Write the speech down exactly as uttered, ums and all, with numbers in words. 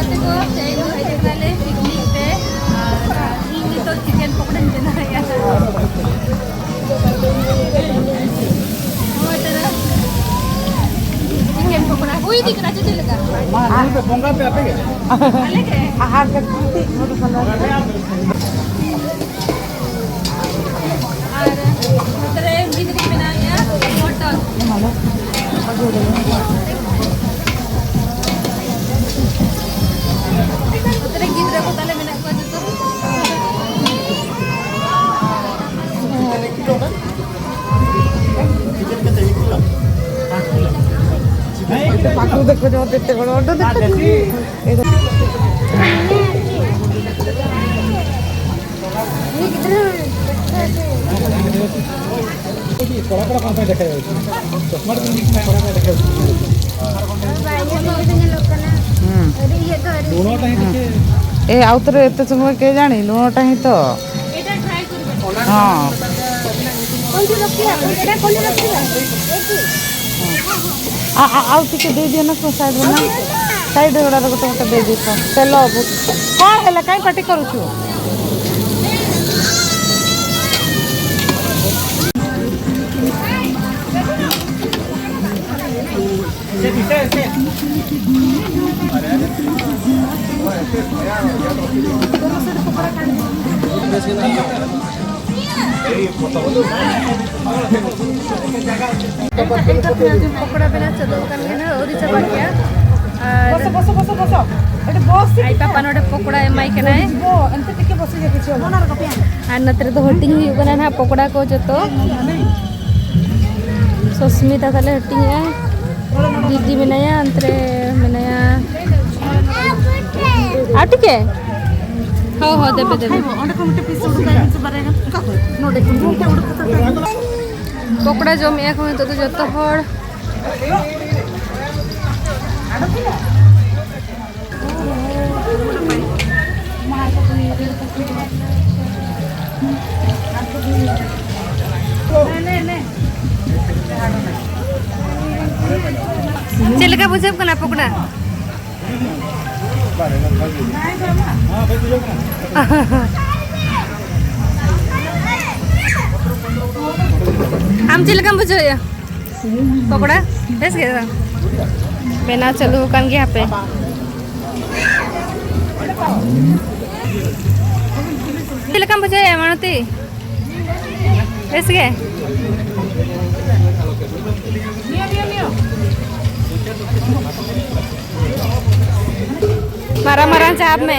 ᱜᱟᱛᱮ ᱠᱚ, ᱛᱮᱦᱮᱧ ᱫᱚ ᱦᱮᱡ ᱟᱠᱟᱱᱟᱞᱮ ᱯᱤᱠᱱᱤᱠ ᱛᱮ, ᱟᱨ ᱤᱧ ᱱᱤᱛᱚᱜ ᱪᱤᱠᱮᱱ ᱯᱚᱠᱚᱲᱟᱧ ᱵᱮᱱᱟᱣᱮᱫᱼᱟ᱾ ᱱᱚᱣᱟ ᱛᱟᱨᱟ ᱪᱤᱠᱮᱱ ᱯᱚᱠᱚᱲᱟ ᱦᱩᱭ ᱤᱫᱤᱜ ᱠᱟᱱᱟ, ᱪᱮᱫ ᱞᱮᱠᱟ? ᱢᱟ, ᱱᱩᱭ ᱫᱚ ᱵᱚᱸᱜᱟ ᱯᱮ ᱟᱯᱮ ᱜᱮ? ᱟᱞᱮ ᱜᱮ᱾ ᱟᱨ ᱠᱟᱹᱴᱤᱡ ᱱᱚᱰᱮ ᱠᱷᱚᱱ ᱫᱚ᱾ ᱟᱨ ᱱᱚᱛᱮ ᱨᱮ ᱜᱤᱫᱽᱨᱟᱹ ᱢᱮᱱᱟᱭᱟ, ᱢᱚᱴᱚᱨ᱾ ᱱᱚᱛᱮ ᱨᱮ ᱜᱤᱫᱽᱨᱟᱹ ᱠᱚ ᱛᱟᱞᱮ ᱢᱮᱱᱟᱜ ᱠᱚᱣᱟ ᱡᱚᱛᱚ᱾ ᱯᱟᱠᱲᱩ ᱫᱚᱠᱚ ᱡᱚᱢ ᱛᱮ ᱜᱚᱲᱚ ᱦᱚᱴᱚ ᱫᱚ᱾ ᱠᱚᱲᱟ ᱠᱚᱲᱟ ᱠᱚ ᱚᱱᱠᱟ ᱫᱮᱠᱷᱟ ᱡᱟᱭ᱾ ᱪᱚᱥᱢᱟ ᱫᱚ ᱠᱚᱲᱟ ᱠᱚᱲᱟ ᱫᱮᱠᱷᱟ ᱡᱟᱭ᱾ ᱦᱩᱸ᱾ ᱞᱩᱱᱚ ᱴᱟᱺᱦᱤ ᱫᱮᱠᱷᱮ। ए, ଆଉ ଥରେ ଏତେ ସମୟ କେ ଜାଣି ଲୁଣଟା ହିଁ ତ। ହଁ। ଆ, ଆ, ଆଉ ଟିକେ ଦେଇଦିଅ ନା, ସାଇଡ୍ ରେ ନା। ସାଇଡ୍ ରେ ଗୁଡ଼ାରେ ଗୋଟେ ଗୋଟେ ଦେଇଦେଇଥ। ତେଲ ବୁ-, କ'ଣ ହେଲା? କାଇଁ ପାଟି କରୁଛୁ? ᱯᱚᱠᱚᱲᱟ ᱵᱮᱱᱟᱣ ᱪᱟᱹᱞᱩ ᱟᱠᱟᱱ ᱜᱮᱭᱟ ᱱᱟᱦᱟᱜ, ᱟᱹᱣᱨᱤ ᱪᱟᱵᱟᱜ ᱜᱮᱭᱟ᱾ ᱟᱨ ᱵᱚᱥᱚ, ᱵᱚᱥᱚ, ᱵᱚᱥᱚ, ᱵᱚᱥᱚ᱾ ᱮᱴᱩ ᱵᱚᱥ ᱥᱮ ᱟᱡ ᱯᱟᱯᱟ ᱱᱚᱰᱮ ᱯᱚᱠᱚᱲᱟ ᱮᱢᱟᱭ ᱠᱟᱱᱟᱭ᱾ ᱵᱚ, ᱮᱱᱛᱮ ᱴᱷᱤᱠ ᱜᱮ ᱵᱚᱥᱚ ᱜᱮ ᱠᱤᱪᱷᱩ᱾ ᱟᱨ ᱱᱚᱛᱮ ᱨᱮᱫᱚ ᱦᱟᱹᱴᱤᱧ ᱦᱩᱭᱩᱜ ᱠᱟᱱᱟ ᱱᱟᱦᱟᱜ ᱯᱚᱠᱚᱲᱟ ᱠᱚ ᱡᱚᱛᱚ᱾ ᱥᱚᱥᱢᱤᱛᱟ ᱛᱟᱞᱮ ᱦᱟᱹᱴᱤᱧᱮᱜᱼᱟ᱾ ᱫᱤᱫᱤ ᱢᱮᱱᱟᱭᱟ, ᱚᱱᱛᱮ ᱨᱮ ᱢᱮᱱᱟᱭᱟ᱾ ᱟᱨ ᱴᱷᱤᱠᱮ? ᱦᱚᱸ, ᱦᱚᱸ, ᱫᱮᱵᱮ, ᱫᱮᱵᱮ᱾ ᱚᱸᱰᱮ ᱠᱷᱚᱱ ᱢᱤᱫᱴᱮᱡ ᱯᱤᱥ ᱩᱰᱩᱠ ᱠᱟᱜ ᱢᱮᱥᱮ, ᱵᱟᱨᱭᱟ ᱜᱟᱱ᱾ ᱚᱠᱟ ᱠᱷᱚᱱ? ᱱᱚᱰᱮ ᱠᱷᱚᱱ᱾ ᱢᱤᱫᱴᱮᱡ ᱩᱰᱩᱠ ᱠᱟᱛᱮ ᱯᱚᱠᱚᱲᱟ ᱡᱚᱢᱮᱜᱼᱟ ᱠᱚ ᱱᱤᱛᱚᱜ ᱫᱚ ᱡᱚᱛᱚ ᱦᱚᱲ᱾ ᱪᱮᱫ ᱞᱮᱠᱟ ᱵᱩᱡᱷᱟᱹᱜ ᱠᱟᱱᱟ ᱯᱚᱠᱚᱲᱟ? ᱟᱢ ᱪᱮᱫ ᱞᱮᱠᱟᱢ ᱵᱩᱡᱷᱟᱹᱣᱮᱫᱼᱟ? ᱯᱚᱠᱚᱲᱟ ᱵᱮᱥ ᱜᱮ? ᱵᱮᱱᱟᱣ ᱪᱟᱹᱞᱩ ᱟᱠᱟᱱ ᱜᱮᱭᱟ ᱦᱟᱯᱮ᱾ ᱪᱮᱫ ᱞᱮᱠᱟᱢ ᱵᱩᱡᱷᱟᱹᱣᱮᱫᱼᱟ ᱢᱟᱱᱚᱛᱤ? ᱵᱮᱥ ᱜᱮ? ᱢᱟᱨᱟᱝ ᱢᱟᱨᱟᱝ ᱪᱟᱯ ᱢᱮ᱾